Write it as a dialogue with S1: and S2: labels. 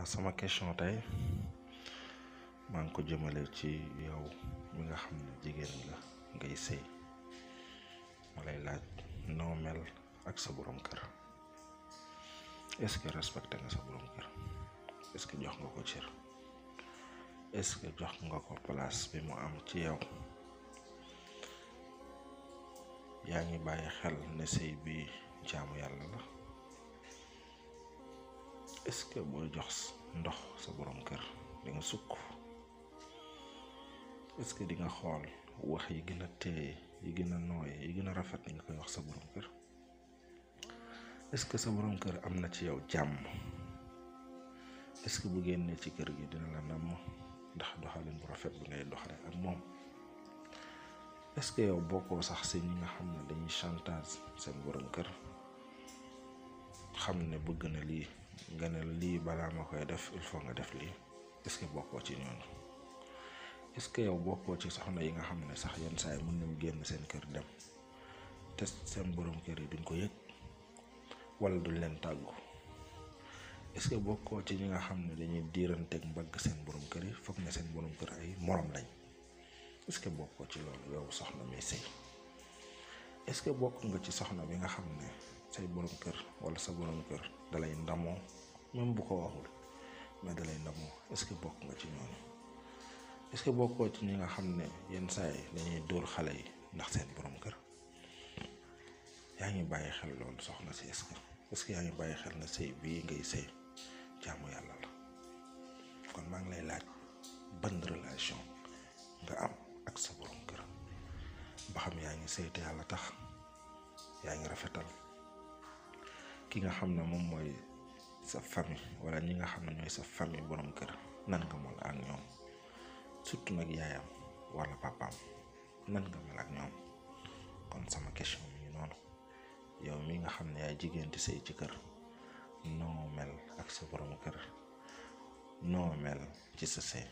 S1: sama question tey maa ngi ko jëmale ci yow mi nga xam ne jigéen nga ngay sëy ma lay laaj noo mel ak sa borom kër. Est-ce que respecté nga sa borom kër? Est-ce que jox nga ko cër? Est-ce que jox nga ko place bi mu am ci yow? yaa ngi bàyyi xel ne sëy bi jaamu yàlla la? Est-ce que booy jox ndox sa borom kër di nga sukk? Est-ce que di nga xool wax yi gën a teey yi gën a nooy yi gën a rafet ni nga koy wax sa borom kër? Est-ce que sa borom kër am na ci yow jàmm? Est-ce que bu génnee ci kër gi dina la namm ndax doxalin bu rafet bi ngay doxale ak moom? Est-ce que yow bokkoo sax si ñi nga xam ne dañuy chantage seen borom kër, xam ne bëgg na lii nga ne lii balaa ma koy def il faut nga def lii? Est-ce que bokkoo ci ñooñu? Est-ce que yow bokkoo ci soxna yi nga xam ne sax yenn saa yi mën nañu génn seen kër dem te seen borom kër yi duñ ko yëg wala duñ leen tàggu? Est-ce que bokkoo ci ñi nga xam ne dañuy diiranteeg mbagg seen borom kër yi foog ne seen borom kër ay morom lañ? Est-ce que bokkoo ci loolu yow soxna mi sëy? Est-ce que bokk nga ci soxna bi nga xam ne say borom kër wala sa borom kër dalay ndamoo même bu ko waxul mais dalay ndamoo? Est-ce que bokk nga ci ñooñu? Est-ce que bokkoo ci ñi nga xam ne yenn saa yi dañuy dóor xale yi ndax seen borom kër? yaa ngi bàyyi xel loolu soxna si? est-ce que yaa ngi bàyyi xel na sëy bii ngay sëy jaamu yàlla la? kon maa ngi lay laaj ban relation nga am ak sa borom kër, ba xam yaa ngi sëy te yàlla tax, yaa ngi rafetal ki nga xam ne moom mooy sa famille wala ñi nga xam ne ñooy sa famille borom kër, nan nga mel ak ñoom? surtout nag yaayam wala papaam, nan nga mel ak ñoom? kon sama question mi ngi noonu, yow mi nga xam ne yaay jigéen di sëy ci kër, noo mel ak sa borom kër, noo mel ci sa sëy?